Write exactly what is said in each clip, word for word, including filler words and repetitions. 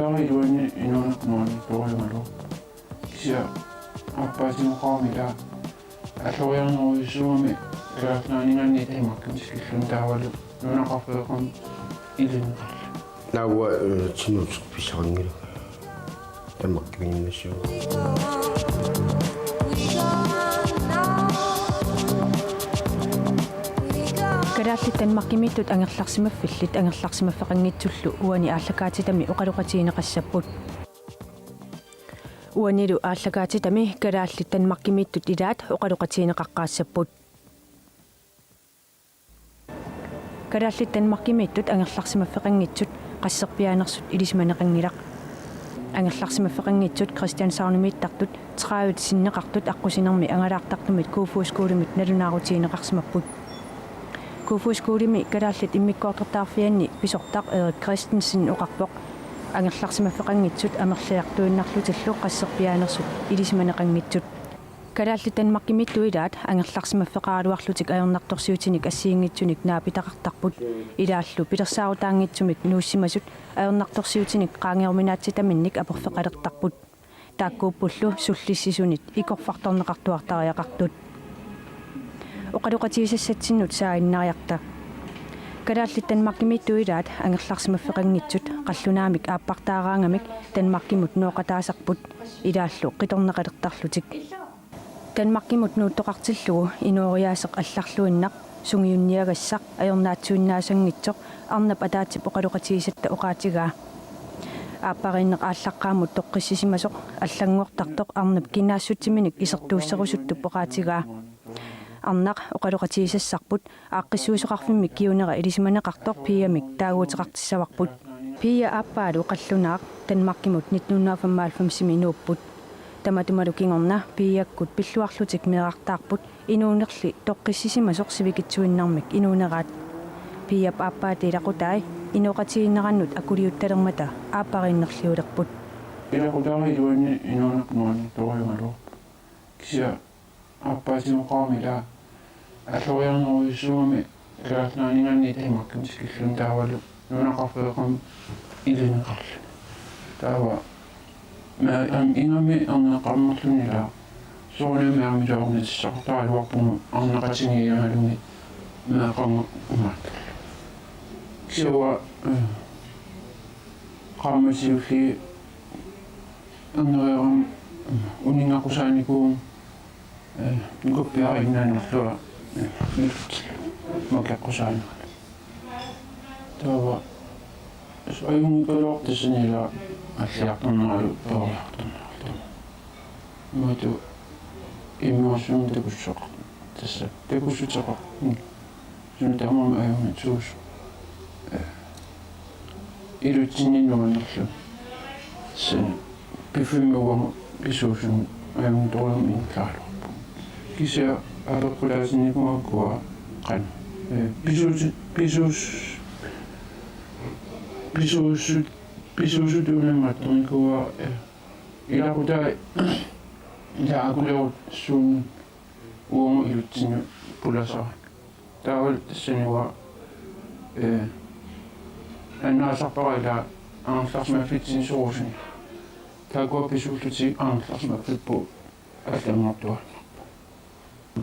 Taava iluanni inuuneq nuannertorujugaluarpoq. Kisianni aappaatigoqarami taava alloriarnerujussuugami Kalaallit Nunaanninngaanniit Danmarkimut tikillugu taavalu nunaqarfeeqqamut ilineqarluni. Naua, eh, tinuuteqarfissaqanngilaq. Danmarkimiinnassuu. Kalaallit Danmarkimiittut angerlarsimaffillit angerlarsimaffeqanngitsullu uani aallakaatitami oqaloqatigineqassapput. Uanilu aallakaatitami kalaallit Danmarkimiittut ilaat oqaloqatigineqaqqaassapput. Kalaallit Danmarkimiittut angerlarsimaffeqanngitsut qasserpiaanersut ilisimaneqanngilaq. Angerlarsimaffeqanngitsut Christianshavnimiittartut tredive sinneqartut aqqusinermi angalaartartumit Kofoeds Skolemit nalunaarutigineqarsimapput. Kofoeds Skolemi kalaallit immikkoortortaqarfianni pisortaq Erik Christensen oqarpoq angerlarsimaffeqanngitsut amerliartuinnarlutillu qasserpiaanersut ilisimaneqanngitsut. Kalaallit Danmarkimiittut ilaat angerlarsimaffeqaraluarlutik ajornartorsiutinik assigiinngitsunik naapitaqartarput, ilaallu pilersaarutaanngitsumik nuussimasut ajornartorsiutinik qaangeruminaatsitaminnik aporfeqalertarput. Taakkuuppullu sullissisunit ikorfartorneqartuartariaqartut. Oqaloqatigisassatsinnut saaginnariarta. Kalaallit Danmarkimiittut ilaat angerlarsimaffeqanngitsut qallunaamik aappartaaraangamik Danmarkimut nooqataasarput ilaallu qitornaqalertarlutik. Danmarkimut nuuttoqartillugu inooriaaseq allarluinnaq sungiunniagassaq ajornaatsuinnaasanngitsoq arnap ataatsip oqaloqatigisatta oqaatigaa. Aappariinneq aallaqqaammut toqqissisimasoq allanngortartoq arnap kinaassutsiminik isertuusserusuttup oqaatigaa. Arnaq oqaloqatigisassarput aaqqissuisoqarfimmi kiunera ilisimaneqartoq Piamik taaguuteqartissavarput. Pia aappaalu qallunaaq Danmarkimut nitten hundrede og femoghalvfemsimi nuupput. Tamatumalu kingorna Piakkut pilluarlutik meerartaarput inuunerli toqqissisimasoq sivikitsuinnarmik inuuneraat. Piap aappaata ilaqutai inooqatigiinnerannut akuliuttalermata aappariinnerliulerput. Ilaqutariit iluanni inuuneq nuannertorujugaluarput. Kisianni aappaatigoqarami taava alloriarnerujussuugami Kalaallit Nunaanninngaanniit Danmarkimut tikillugu taavalu nunaqarfeeqqamut ilineqarluni. Taava ma am ingami erneqqammerluni ilaa soorunami aamma iluarnitissaqartaraluarpugut arnaqatigiiagalugit meeqqanut imaattoq. Kisianni uanga, eh, qaammat siulliit erneriarama uninngaqusaanikuuvunga, eh, nukappiariinnaannerlunga, eh, ilutsillugu makeqqusaaneralu. Taava, so ajunngikkaluartoq tassani ilaa alliartorneralu peroriartorneralu. Imaattoq immiussummik takussuteqar-, tassa takussuteqar-, mm. Suna tamarmi ajunngitsuusoq. Eh, ilutsinni nuannerluni. Suna piffimmi uanga pisuusunut ajunngitorujummik ingerlagaluarpunga. Kisianni apeqqutaatinnikuugakku uanga qanoq. Eh, pisuusu-, pisuus-, pisuusut-, pisuusutut unammattornikuuara, eh, ilaqutai ilaa akulerussuugut uagut ilutsinnut pulasarami. Taavalu tassani uanga, eh, annaasarpara ilaa angerlarsimaffitsinni soorusuni. Taakkua pisuullutik angerlarsimaffipput allanngortuaannarput.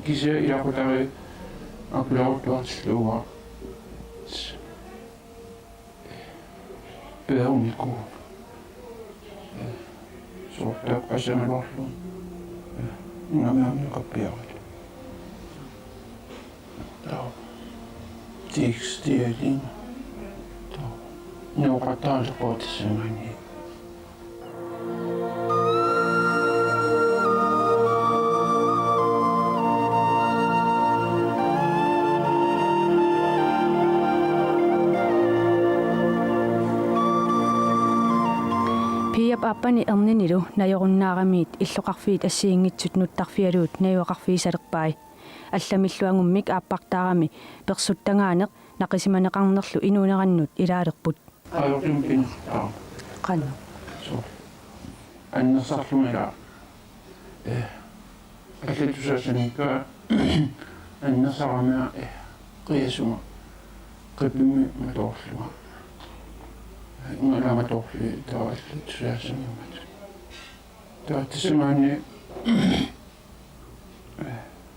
Kisianni ilaqutariit akuleruttuartillugu uanga peerunikuuvunga. Soorlu taakku assangaluarlugit. Ingammik aamma nukappiaralugit. Taava. Tekstiilinga. Taava. Nooqattaarlugu tassanngaanniit. Piap aappani erninilu najorunnaaramiit illoqarfiit assigiinngitsut nuttarfigalugit najugaqarfigisalerpai. Allamillu angummik aappartaarami persuttagaaneq naqisimaneqarnerlu inuunerannut ilaalerput. Ajortumik pineqartarama. Qanoq? Suu. Annersarlunga ilaa. Eh. Allatut saassannikkaa annersarama, eh, qiasunga. Qipimmi matoorlunga. Ingammik aamma torli taavalu tusaasimmat. Taava tassani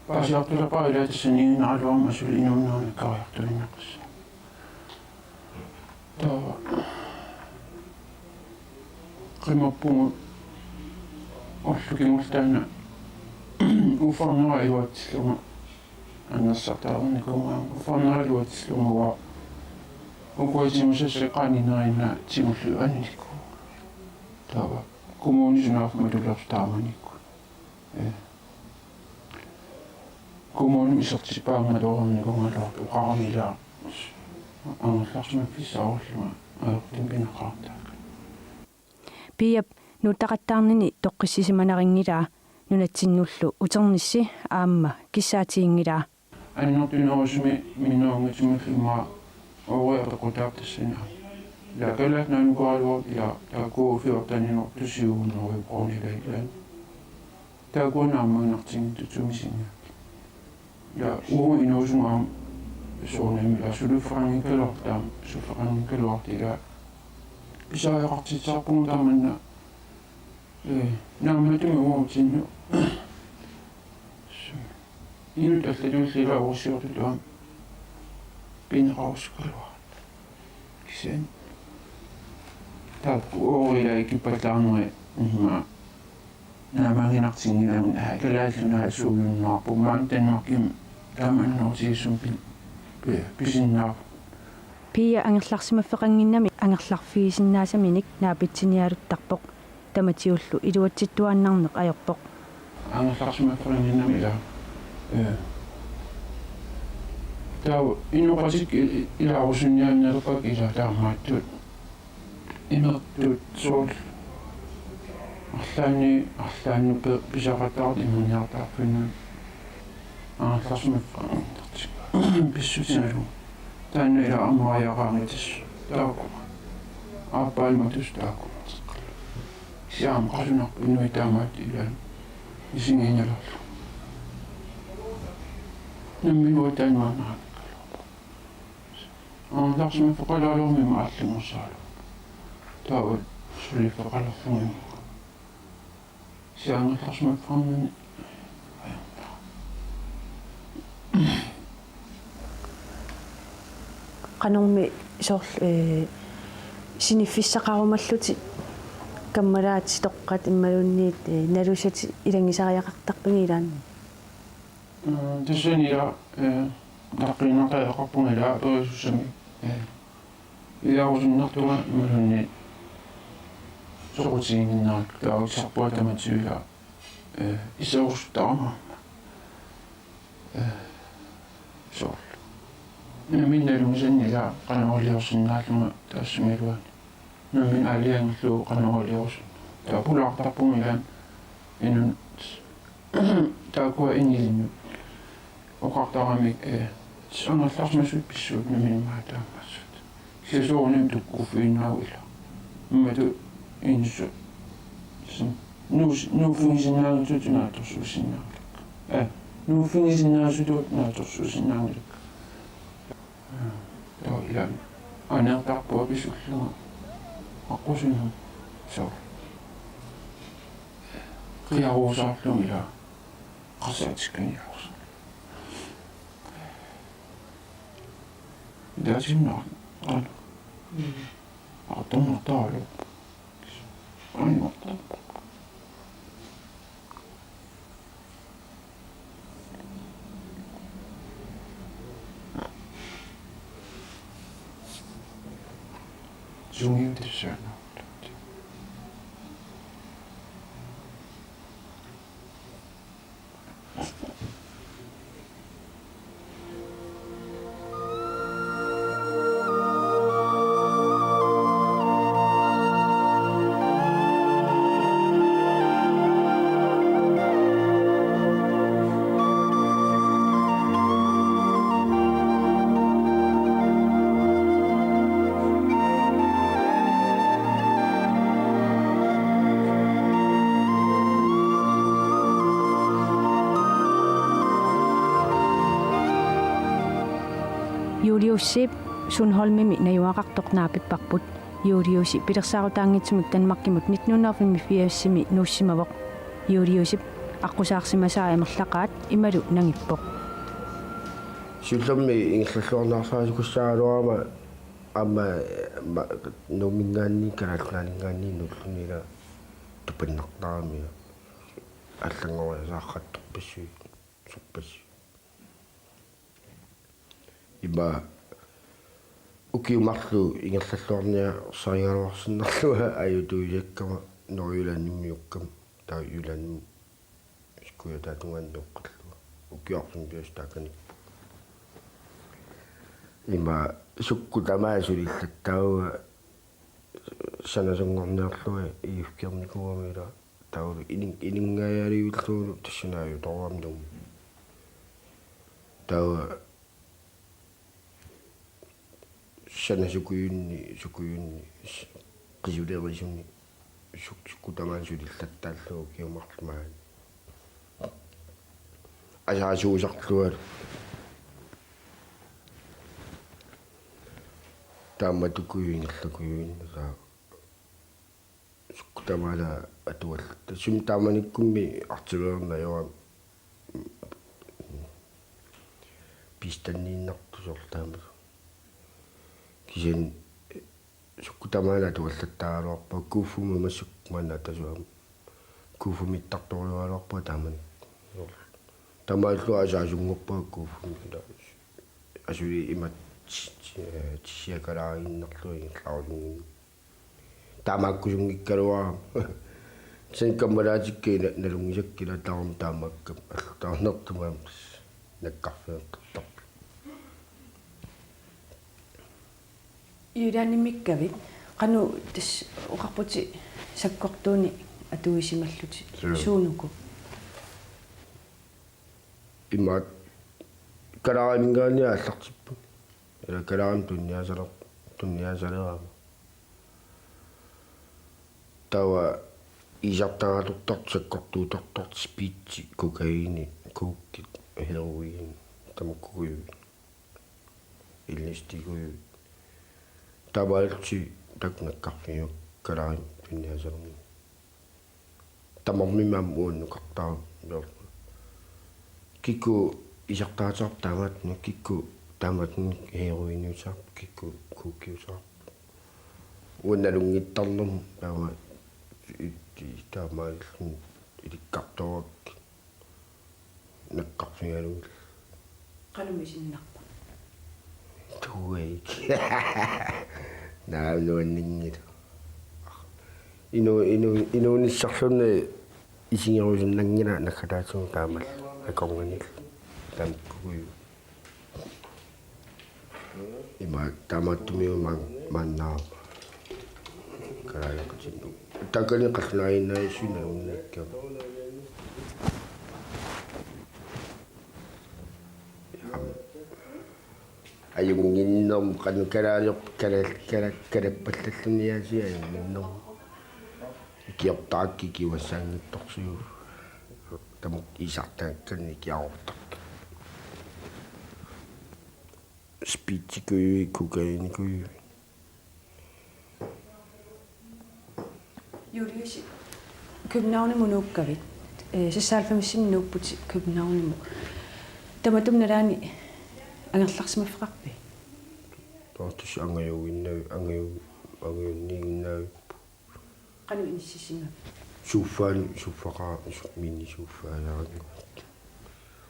paasiartulerpara ilaa tassani iginnaraluarmat suli inuunerup nikkariartuinnaqassaq. Taava qimappugut ullut kingulliit taanna uffarnera iluatsillunga annersartaarnikuugaanga uffarnera iluatsillunga uanga ukua timusassat qanineriinnaat tigullugu annikuu. Taava kommuni sunaaffa matulersoq taamanikkut. Ee. Kommunimi isertippaannga toornikuugaluartoq oqarami ilaa angerlarsimaffissaarullunga ajortumik pineqartaakka. Piap nuuttaqattaarnini toqqissisimanarinngilaat nunatsinnullu uternissi aamma kissaatiginngilaa. Annertunerusumik minnerunngitsumillu immaqa ooriartoqutaartassani. Ilaa Kalaallit Nunaannukuugaluartut ilaa taakku fjorteninik tusiuunnerujuuvoq koruunilaat ilaanni. Taakkuuna aamma inertinngitsut tumisinga. Ilaa uagut inuusugut aamma soorunami ilaa suliffeqanngikkaluartut aamma suliffeqanngikkaluartut ilaa pisariaqartitsisarpugut tamanna. Ee, naammattumik uagutsinnut. Inuit allatulli ilaa uagutsinnut aamma pineqarusukkaluarput. Kisianni taakku oorilaat ikippallaarnerit immaqa naammaginartinngilagut aa Kalaallit Nunaat suujunnaarput maani Danmarkimi taama annertutigisumik pi-, pi-, pisinnaarput. Pia angerlarsimaffeqannginnami angerlarfigisinnaasaminik naapitsiniaaluttarpoq. Tamatiullu iluatsittuaannarneq ajorpoq. Angerlarsimaffeqannginnami ilaa. Ee. Taava inoqatikka i-, i-, ilaarusunniarnerpakka ilaa taamaattut. Imertut soorlu. Arlaanni, arlaannut pe-, pisaqattaartut imerniartarfinnut. Angerlarsimaffeqannginnertik. Pissutigalugu. Taanna ilaa ammariaqaangitsoq. Taakku. Aappaalu matusut taakku. Kisianni aamma qasunarpoq inuit taamaattut ilaanni isigiinnarlugu. Nammineq taanna maannakkut. Angerlarsimaffeqalaalermat aallunngersaalu. Taava suliffeqalerlugit. Kisianni angerlarsimaffeqarnani. Qanormi soorlu, ee, siniffissaqarumallutit kammalaatit toqqat imaluunniit, ee, nalusatit ilagisariaqartarpigit ilaanni? Mm, tassani ilaa, ee, naqqiinnartariaqarpunga ilaa periusussamik, ee, ilaarusunnartunga imaluunniit soqutiginninnerat taava utisarpunga tamatigut ilaa, ee, iserusuttarama aamma. Ee, soorlu. Nammineq nalunngisannik ilaa qanoq iliorsinnaallunga taassuma iluani. Nammineq aalajangerlugu qanoq iliorsun. Taava pulaartarpunga ilaanni inun taakkua inilinnut. Oqartaramik, ee, angerlarsimasut pissuit nammineq maani taamaassut. Kisianni soorunami tukkuffiginnarput ilaa. Imatut insu. Nuus-, nuuffigisinnaanngitsutut naatsorsuusinnaanngilakka. Ee, nuuffigisinnaasutut naatsorsuusinnaanngilakka. Taava ilaanni aneertarpunga pisullunga aqqusinermi. Soo. Qiaruusaarlunga ilaa. Qassaatikkanniarlugu. Ilaasinnaaq. Qanoq. Artornartaraluarpoq. Annerta. Sungiutissaanut. Julius Zeeb Sundholmimi najugaqartoq naapipparput. Juliusi pilersaarutaanngitsumik Danmarkimut nitten hundrede og femogfirsimi nuussimavoq. Juliusip aqqusaarsimasaa amerlaqaat imalu nangippoq. Siullermik ingerlalluarniarsaasukussaagaluarama aamma ma-, Nuumminngaanniit Kalaallit Nunaanninngaanniit nuulluni ila tupannartarami allanngoriasaarrattorpassuit sorpassuit. Ima ukiut marluk ingerlalluarniarsarigaluarsinnarlunga ajutuujakkama Nordjyllandimiukkama taava Jyllandimi Kujataatungaanut oqallunga. Ukiorput pias taakaniippoq. Ima sukkut tamaat sulillattaavunga sanasunngorniarlunga iifkiornikuugama ila taavalu ining-, ininngaajaaliullugulu tassani ajutoorami Nuummi. Taava sanasukujunni, sukujunni, s-, qisulerisuni, suk-, sukkut tamaat sulillattaallugu ukiut marluk maani. Asaasuusarlungalu. Taamaattukujuit ingerlakujuinnaq taava. Sukkut tamaat atuallat. Tassami taamanikkummi artileernajoa pistanniinnartoq soorlu taamatut. Kisianni sukkut tamaat atuallattaaraluarpunga Kuuffumut massakkut maanna atasuam. Kuuffumittartorujugaluarpunga taamani. Taamaallu asaasunngorpunga Kuuffumi ila. Asuli imatut ti-, ti-, tissiakalaariinnarlunga ingerlaarusunngimmat. Taamaakkusunngikkaluarama. Sen kammalaatikka ina-, nalunngisakkit ila taama taamaakkami allartaarnartumik aamma nakkarfigeqqittarput. Jyllandimiikkavit qanoq tassa oqarputit sakkortuunik atuisimallutit? Suu. Suunuku? Imaat kalaalinngaanniit aallartippunga. Ila kalaalimik tunniusaler-, tunniusaleraama. Taava iisartaatortartut sakkortuutortartut speedi, kokaini, kokki, heroin, tamakkukujuit. L S D-kujuit. Taamaalillutik taakku nakkarfigivaat kalaalimik tunniusalerneq. Tamarmimmi aamma uannut nukartarami. Kikkut iisartaatortartut taamaattut, kikkut taamaattut heroiniusarput, kikkut kokkiusarput. Uanga nalunngittarnermut taava i-, i-, taamaalilluni ilikkartorakkit nakkarfigalugit. Qanoq misinnarpa? Tuuik. Naa nuanninngilaq. Inu-, inu-, inuunissarluni isigerusunnanngilaq naggataatigut taamalu akornanniillu. Tamakkukujuit. Ima taamaattumik maan-, maannaavoq. Kalaaleqatinnut. Taakani qallunaajunnaajussuit nalunngikkamik. Aam. Ajunnginnermut qanoq kalaaliorp-, kala-, kala-, kalappallalluni aasiit ajunnginnermut. Ikiortarakkit ikiugassaanngitsorsuuvoq. Tamakku iisartaakkanni ikiaroortartut. Speedikujuit, kokainikujuit. Julius, Københavnimut nuukkavit. Eh, seksoghalvfemsimi nuupputit Københavnimut. Tamatuma nalaani angerlarsimaffeqarpit? Taava tassa angajuinnavi-, angaju-, angajunniiginnavippoq. Qanoq inissisimavit? Sofaani, sofaqa-, so-, mini sofaalaarnguat.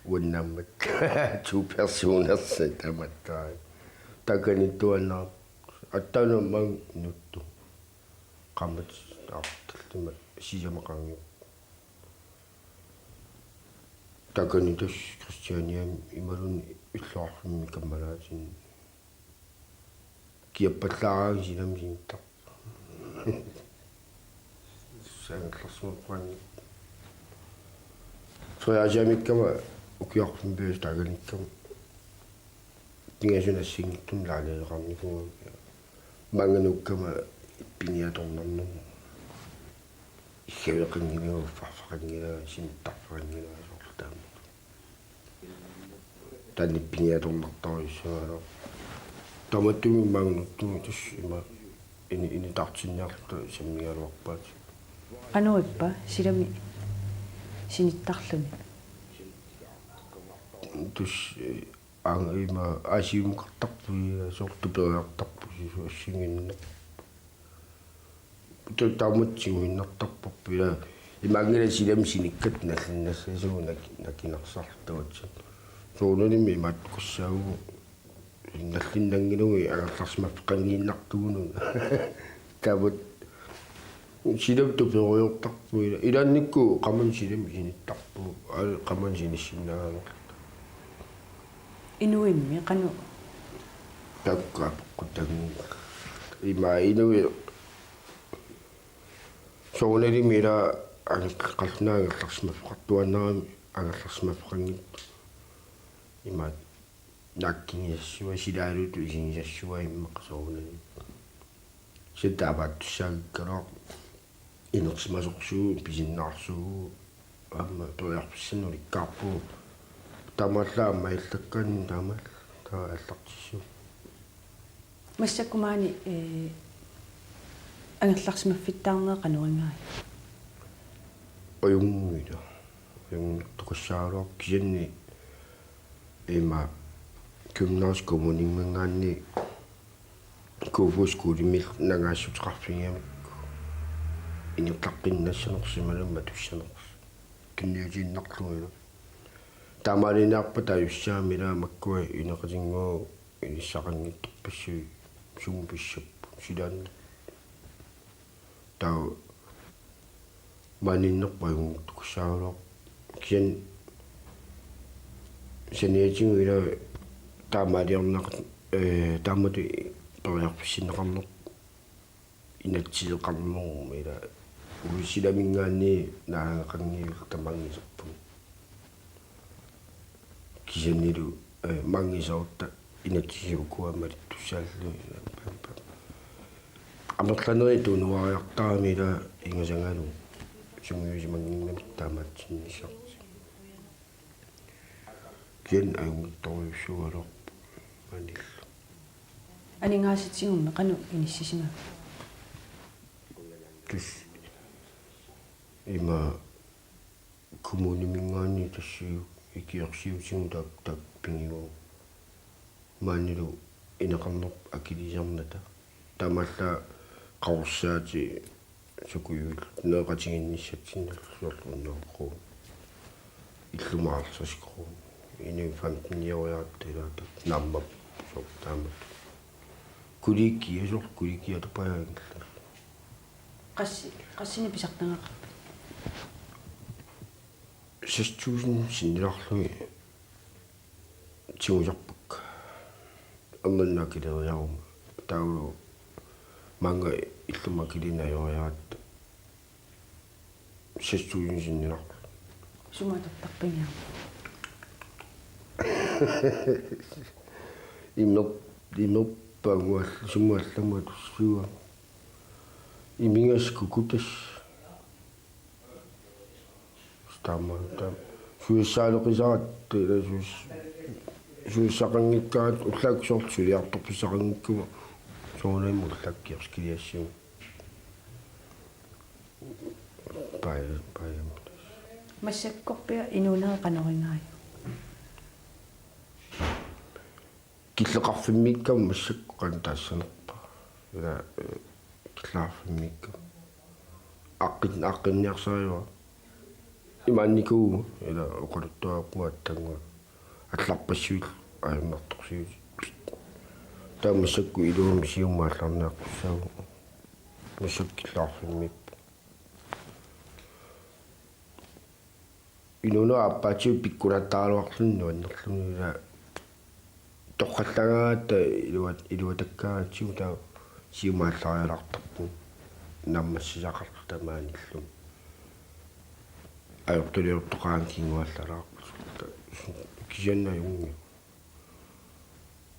Uannaammat to-personersat tamattaat. Taakaniittuaannarpoq. Attaanut maanga nuttu. Qaammat artallima sisamaqanngippoq. Taakani tassa Christianiami imaluunniit illoqarfimmi kammalaatinni. Kiappallaaraangat sinammi sinittarpoq. Sangerlarsimaqqaanni. Fredericia-mikkama ukiorput pias taakaniikkama. Pingasunut assinngitsunik laaleeqarnikuugama. Maanga nuukkama ippini atornarnermut. Iggaveqanngilanga, uffarfeqanngilanga, sinittarfeqanngilanga soorlu taama. Taanna ippini atornartorujussuuara. Tamatuma maanga nuukkama tassa ima ini-, initaartinniarluta sammigaluarpaat. Qanoq ippa silami sinittarluni? Tus-, eh, ang-, ima asiumukartarpusi, soorlu tuperiartarpusi, su-, assinginnaq. Tu-, taamatut tiguinnartarparput, ila imaanngilaq silami sinikkat nallinnassasoq nak-, nakinarsarluta. Soorunalimi imaattoqassaagut. Nallinnanngilagut angerlarsimaffeqanngiinnartugut una. Taava silap tuperiortarpugut ila-, ilaannikkut qamani silami sinittarpugut, aa, qamani sinissinnaagaluarluta. Inuimmi qanoq? Taakku apeqqutaanngilagut. Ima inuit soorunalimi ila ange-, qallunaat angerlarsimaffeqartuaannarami angerlarsimaffeqanngitsut. Ima naakkigisassavai, silaalutut isigisassavai immaqa soorunami. Kisianni taamaattussaagaluarpoq inersimasorsuuvoq, pisinnaarsuuvoq, aamma periarfissanik ulikkaarpugut. Taamaallaat aamma allakkaanni taamaallaat taava aallartissuuvoq. Massakkut maani, ee, angerlarsimaffittaarneq qanoq igaajuk? Ajunngilaq. Ajunngitsoqassaagaluarpoq kisianni ima Københavns Kommuniminngaanniit Kofoeds Skolemiillu nangaassuteqarfigigamikku ingerlaqqinnassanersoq imaluunniit matussanersoq. Tunniutiinnarlugu ila. Taamaaliinnarpara taajussaamik ila makkua ineqatinnguagut inissaqanngitsorpassuit sumut pissapput silaannaq. Taava maaniinnerput ajunngitsoqassaagaluarpoq. Kisianni saniatigut ila taamaaliorneq-, ee, taamatut periarfissinneqarnerput inatsiseqarnermut ila uagut silaminngaanniit naaneqanngilluta manngiserput. Kisiannilu, eh, manngiserutta inatsisip ukua malittussaallugit. Amerlanerit tunuariartaramik ila ingasagalugu sungiusimannginnamik taamaatsinissartik. Kisianni ajunngitsorujussuugaluarpoq maanillu. Aningaasatsigummi qanoq inissisimavit? Tassa ima Kommuniminngaanniit tassaaginnarlugu ikiorsiutigut taak-, taakku pigivagut. Maanilu ineqarnerput akiliisarnata. Taamaallaat Qaqorsaatit sukujuillutik nereqatigiinnissatsinnut soorlu hundrede kroner. Illumaarsasikroon. Inuit femten-ioriaratta ilaata naammapput soorlu taamatut. Kollegiat soorlu kollegiat tupajaanngillat. Qassi-, qassinik pisartagaqarpit? Seks tusind sinnilaarlugit tigusarpakka. Aamma una akileriaruma. Taavalu maanga illumut akiliineq ajoriaratta. Seks tusind sinnilaarlugit. Sumut atortarpigiarpa? Imer-, imerpagual-, sumut allamut atussavara. Imigaskukku tassa. Taama, taama. Suissaaleqisaratta, ila suis-, suissaqanngikkaratta, ullaakkut soorlu suliartorfissaqanngikkuma, soorunami ullaakkut kiorskiliassigu. Paja, paja. Massakkorpiaq inuunera qanoq igaajuk? Killeqarfimmiikkama massakkut qanoq taassanerpa. Ila, eh, killeqarfimmiikkama. Aaqqin-, aaqqinniarsariva. Imaannikuuvugut, ila oqaluttuarpunga attannguaq. Allarpassuit ajornartorsiutit. Taava massakkut iluamik siumut aallarniaqqussaavugut. Massakkut killeqarfimmiippoq. Inuunera aappaatigut pikkulattaaraluarluni nuannerluni ila torrallagaaratta iluat-, iluatakkaaratsigu taava siumut aallarialaartarpugut naammassisaqarluta maanillu. Ajortuliortoqarami kinguaallalaarput. Kisianni ajunngilaq.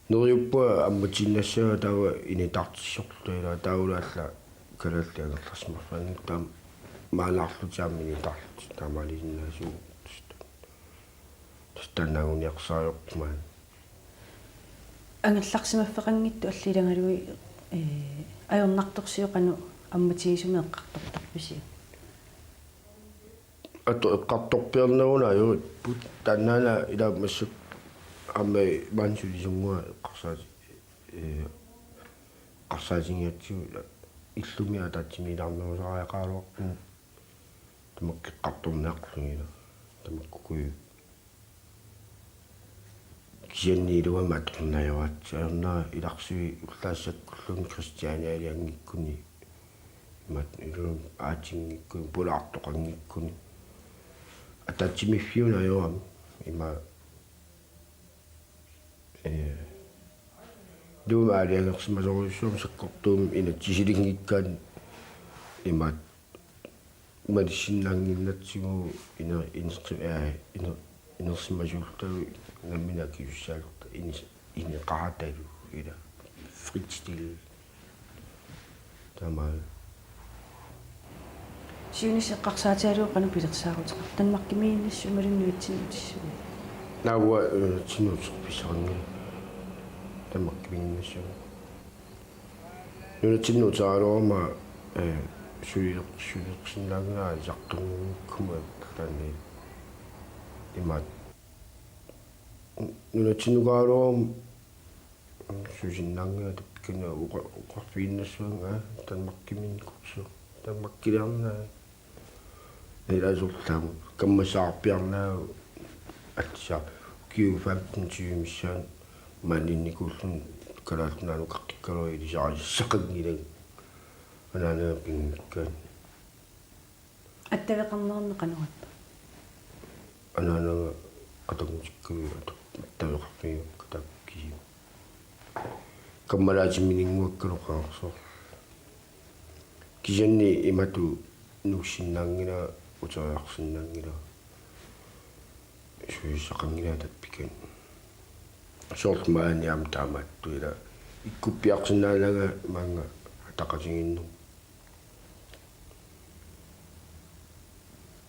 Neriuppunga ammatiinnassaanga taava initaartissorluta ila taavalu alla kalaallit angerlarsimaffianngitsut taama maannaarlutik aamma initaarlutik taamaalisinnaasugut. Tassa taanna anguniarsarivarput maani. Angerlarsimaffeqanngitsut allat ilagalugit Ee, ajornartorsiut qanoq ammatigisumik eqqartortarpisiuk? Atu eqqartorpiarnerunaat ajoqipput. Taannaana ila massakkut aamma maani sulisunnguaq eqqarsaat-, ee, eqqarsaatigigatsigu ila illumi ataatsimiilaarnerusariaqaraluarpunga tamakku eqqartorniarlugit ila tamakkukuju. Kisianni iluamik atornajoratsigu ajornera ilarsui ullaassakkuluunniit Kristianialianngikkuni imaattoq iluamik aatinngikkunik pulaartoqanngikkuni ataatsimiiffiuneq ajorami ima, ee, iluamik aalajangersimasorujussuarmik sakkortuumik inatsisilinngikkaanni imaattoq manissinnaannginnatsigu iner-, inerti-, aa, iner-, inersimasuulluta nammineq akisussaalluta ines-, ineqaratalu ila fritstil. Taamaammat. Siunissaq eqqarsaatigalugu qanoq pilersaaruteqarpa? Danmarkimiiginnassuit imaluunniit nunatsinnut utissuit? Naagga, ee, nunatsinnut uterfissaqanngilanga. Danmarkimiiginnassuit. Nunatsinnut uteraluaruma, ee, sulileq-, sulileqsinnaanngilara ilisaqqinngikkumut taanna imaattoq. Nunatsinnukaluaruma susinnaanngilara tappikani oqa-, oqarfiginnassavara Danmarkimiinnikuusoq. Danmarkiliarnera. Ilaasortaamut kammassaarpiarnera allisaa ukiut femten tyve missaanni maaniinnikuulluni Kalaallit Nunaannukartikkaluarluni ilisarisassaqanngilanga anaanaga pinngikkaanni. Attaveqarnermi qanoq ippa? Anaanaga qatanngutikkaluarluni attaveqarfigivakka taakku kisianni. Kammalaatiminnguakkalu qangarsoorluni. Kisianni imatut nuussinnaanngilara, uteriarsinnaanngilara, suliassaqanngilara tappikani. Soorlu maani aamma taamaattut ila ikkuppiarsinnaananga maanga ataqatigiinnermut.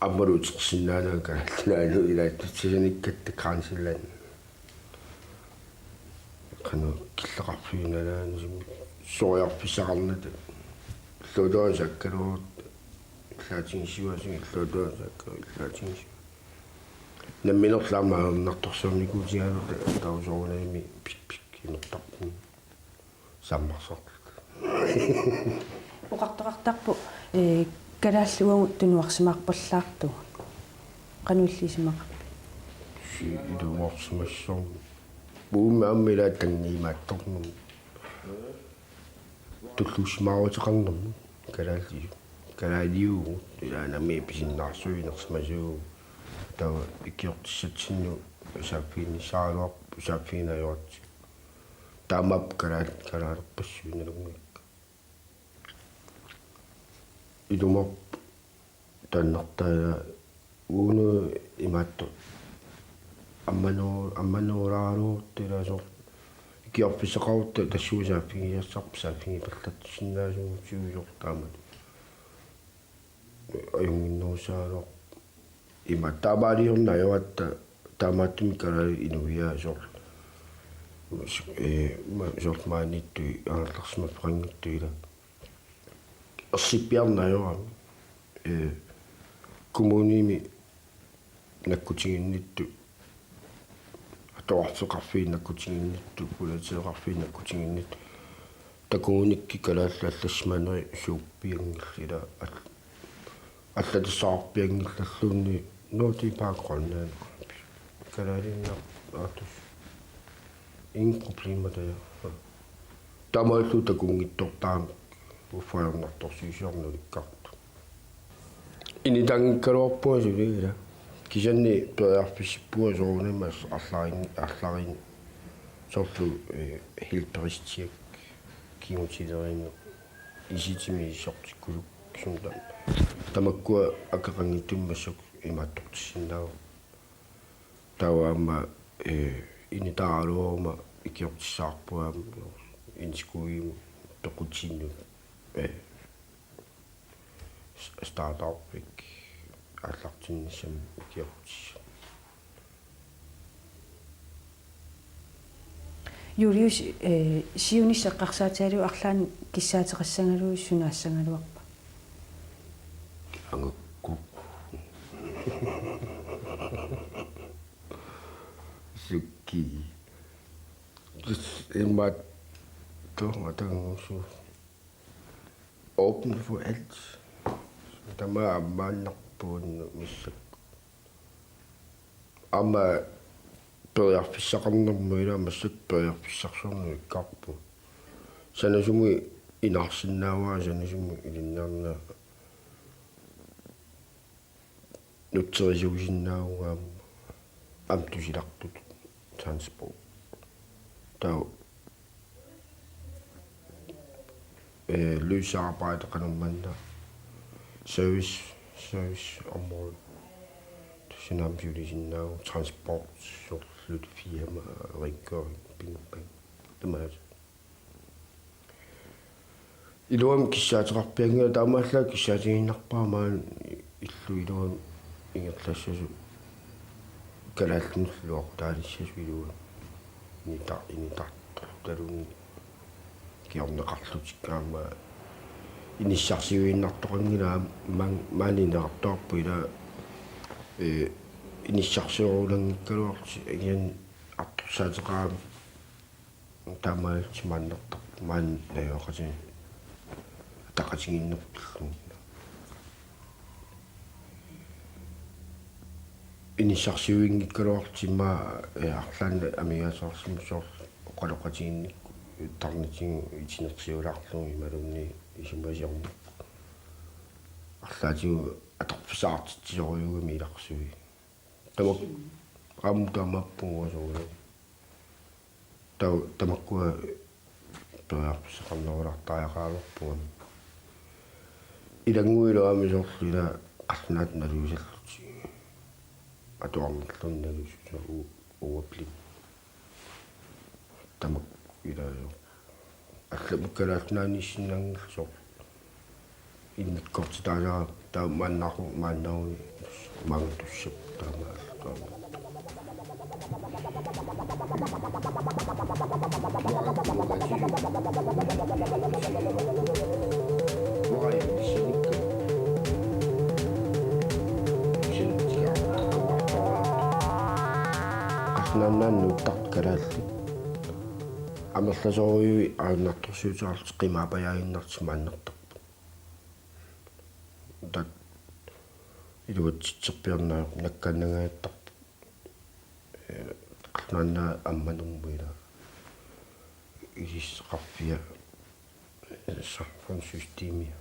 Aammalu utersinnaananga Kalaallit Nunaannut ilaassutigisanikkatta grænseland. Qanoq killeqarfiup nalaani sumi suliarfissaqarnata. Illuatungaanut saakkaluarutta illaatigissuassagit, illuatungaanut saakkaluarutta illaatigissuassagit. Namminerlu aamma ajornartorsiornikuutigaluta taava soorunami pik pik imertarpunga. Sammarsartut. Oqartoqartarpoq, ee, kalaallit uagut tunuarsimaarpallaartugut. Qanoq illit isumaqarpit? Si-, ilumoorsimassaaq. Uuma aamma ila tanngiimaattornermi. Tulluussimaaruteqarnermi. Kalaallit. Kalaaliuvugut. Ila nammineq pisinnaarsuunersimasuuvugut. Taava ikiortissatsinnut saaffiginnissaraluarpoq, saaffigineq ajoratsigu. Taamaappoq kalaal-, kalaalerpassuit nalunngilakka. Ilumoorpoq taannartaa uagut imaattoq. Ammanu-, ammanuulaaraluarutta ilaa soorlu. Ikiorfissaqarutta tassunga saaffigisassarput saaffigipallaarsinnaasugut siusoq taamatut. Ajunnginnerusaraluarpoq. Ima taamaaliorneq ajoratta taamaattumik kalaallit inuiaat soorlu. Ee, ma-, soorlu maaniittut angerlarsimaffeqanngitsut ila. Ersippiarneq ajorami. Ee, kommunimi nakkutiginnittut, atuarfeqarfiit nakkutiginnittut, politieqarfiit nakkutiginnittut, takugunikkit kalaallit allassimaneri suuppianngillat ila al-, allatassaarpianngillalluunniit, nå, det er bare Grønland. Kalaaliinnartut. Ingen problemer der. Taamaalilluta takunngitsoq taama uffajarnartorsiusiorneq ulikkaartoq. Initaanngikkaluarpunga suli ila. Kisianni periarfissippunga soorunami as-, arlarin-, arlarin-, soorlu, eh, helbredstjek kigutilerineq. Isitimi isortikkusukkusumik tam-, tamakkua akeqanngitsumik massakkut imaattortissinnaavara. Taava aamma, eh, initaaraluaruma ikiortissavarput aamma indskuddimut toqutinnut, eh, s-, startupik aallartinnissamut ikiortissat. Julius, eh, siunissaq eqqarsaatigalugu arlaannik kissaateqassagaluit sunaassagaluarpa? Angakku. Sukki. Imaattoq atangussu. Åben for alt. Tamanna ammaannarpunga massakkut. Aamma periarfissaqarnermut ila massakkut periarfissarsiorneq ikkarpoq. Sanasumik inaarsinnaavara, sanasumik ilinniarnera nutserisuusinnaavunga aamma, aamma tusilartutut transport. Taava, eh, løsarbejde qanormaanna service, serviceområde. Tassa aamma siulisinnaavunga transport, soorlu firma, rengøring, bing bang. Tamaasa. Iluamik kissaateqarpianngilaq, taamaallaat kissaatigiinnarpara maani illup iluamik ingerlassasut kalaallinullu iluaqutaalissasoq iluamik inita-, initartortaluunniit kingorneqarlutik aamma inissarsiuinnartoqanngilaq aamma maani ineqartoqarpoq ila, eh, inissarsiorulanngikkaluarlutik agiani artorsaateqarami. Taamaalillutik maannertarput maani najugaqatigiit ataqatigiinneq pillugit. Inissarsiuinngikkaluarlutik immaqa, eh, arlaannik amigaatigisarsimasut soorlu oqaloqatigiinnikkut tarnitigut itinersiulaarlugu imaluunniit isumasiornerput. Arlaatigut atorfissaqartitsisorujuugami ilarsui. Tamak-, aamma taamaappunga soorlu. Taava tamakkua periarfissaqarnerulaartariaqaraluarpunga. Ilannguilu aamma soorlu ila qallunaatut naluisallutik. Atuarnerluni naluisut u-, uaplin. Tamakku ila soorlu. Allamut Kalaallit Nunaanniissinnaanngillat soorlu. Immikkoortitaasara taava maannaru-, maannaruni maanga tussap taamaalluta. Qallunaat Nunaanni nuuttartut kalaallit amerlasoorujui ajornartorsiuteqarlutik qimaapajaaginnartut maannertarput. Taakku iluatsitserpiarneq nakkaannangaajattarput. Eh, Qallunaat Nunaat ammanermut ila ilisseqarfia, eh, samfundssystemia.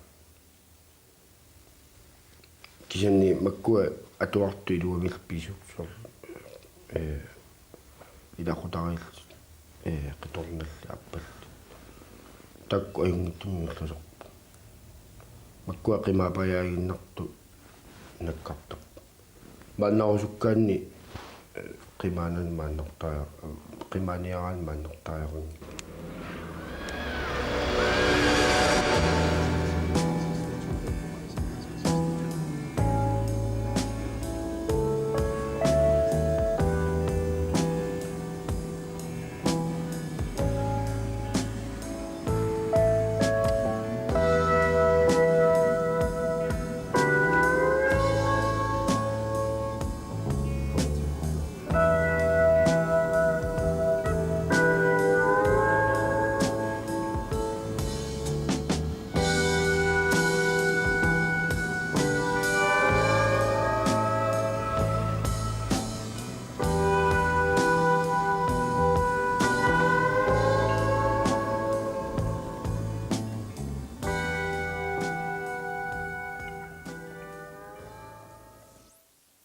Kisianni makkua atuartut iluamillu pisut soorlu, eh, ilaqutariillutik, eh, qitornallit aappallit. Taakku ajunngitsumik ingerlasarput. Makkua qimaapajaaginnartut nakkartarput. Maannarusukkaanni, eh, qimaanani maannertaria-, qimaaniaraanni maannertariaqanngilaq.